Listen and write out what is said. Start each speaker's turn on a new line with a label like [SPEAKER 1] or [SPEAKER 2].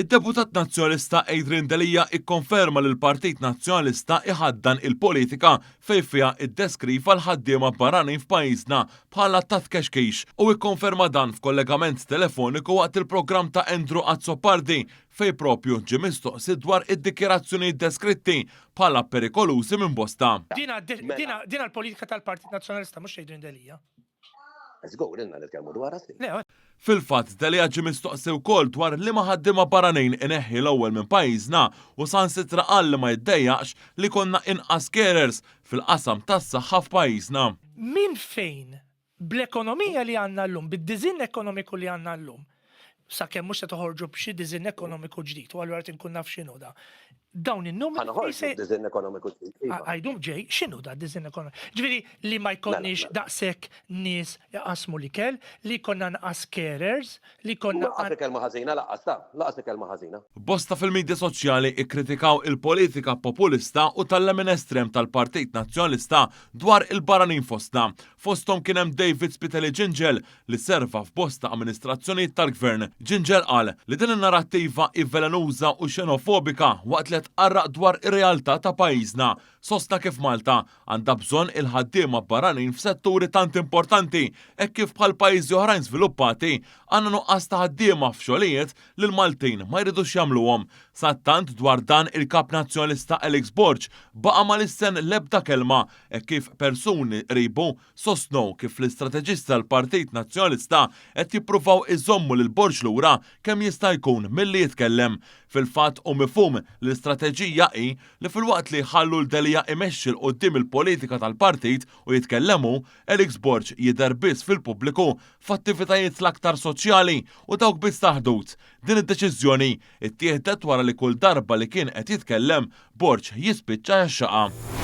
[SPEAKER 1] Id-Deputat Nazzjonalista Adrian Delia ikkonferma li l-Partit Nazzjonalista iħaddan il-politika fejn fiha iddeskriva l-ħaddiema barranin f'pajjiżna bħala ta' tkexkix u ikkonferma dan f'kollegament telefoniku waqt il-programm ta' Andrew Azzopardi fejn propju ġie mistoqsi dwar id-dikjarazzjonijiet deskritti bħala perikolużi minn bosta.
[SPEAKER 2] Dina l-politika tal-Partit Nazzjonalista mhux Adrian Delia.
[SPEAKER 3] Żgur, ilna nitkellmu dwarha snin.
[SPEAKER 2] Le,
[SPEAKER 1] Fil-fatt, Delia ġie mistoqsi wkoll dwar liema ħaddiema barranin ineħħi l-ewwel minn pajjiżna u saħansitra qal li ma jiddejjaqx li jkollna inqas carers fil-qasam tas-saħħa f'pajjiżna.
[SPEAKER 2] Minn fejn, bl-ekonomija li għandna llum, bid-diżinn ekonomiku li għandna llum, sakemm mhux se toħorġu b'xi diżinn ekonomiku ġdid u allura rrid inkun naf x'inhu da, dawn in-numri
[SPEAKER 3] Ħa noħorġu b'diżinn ekonomiku ġdid, iva.
[SPEAKER 2] Għidhom ġej, x'inhu da d-diżinn ekonomiku? Ġifieri li ma jkollniex
[SPEAKER 3] mela.
[SPEAKER 2] daqshekk nies iqassmu l-ikel, li jkollna anqas carers, li jkollna
[SPEAKER 3] Lanqas il-kelma ħażina lanqas ta, lanqas il-kelma ħażina.
[SPEAKER 1] Bosta fil-midja soċjali kkritikaw il-politika populista u tal-lemin estrem tal-Partit Nazzjonalista dwar il-barranin fostna. Fosthom kien hemm David Spiteri Gingell li serva f'bosta amministrazzjonijiet tal-Gvern. Gingell qal li din in-narrattiva hi velenuża u xenofobika waqt li qed tqarraq dwar ir-realtà ta' pajjiżna. Sostna kif Malta għandha bżonn il-ħaddiema barranin f'setturi tant importanti hekk kif bħal pajjiżi oħrajn żviluppati għandna nuqqas ta' ħaddiema f'xogħlijiet li l-Maltin ma jridux jagħmluhom. Sadattant dwar dan il-Kap Nazzjonalista Alex Borg baqa' ma lissen l-ebda kelma hekk kif persuni qribu Sostnew kif l-istrateġisti tal-Partit Nazzjonalista qed jippruvaw iżommu lil Borg lura kemm jista' jkun milli jitkellem. Fil-fatt hu mifhum li l-istrateġija hi li filwaqt li jħallu 'l Delia imexxi 'l quddiem il-politika tal-partit u jitkellem hu, Alex Borg jidher biss fil-pubbliku f'attivitajiet l-aktar soċjali u dawk biss ta' ħdud. Din id-deċiżjoni ttieħdet wara li kull darba li kien qed jitkellem, Borg jispiċċa jgħaxxaqha.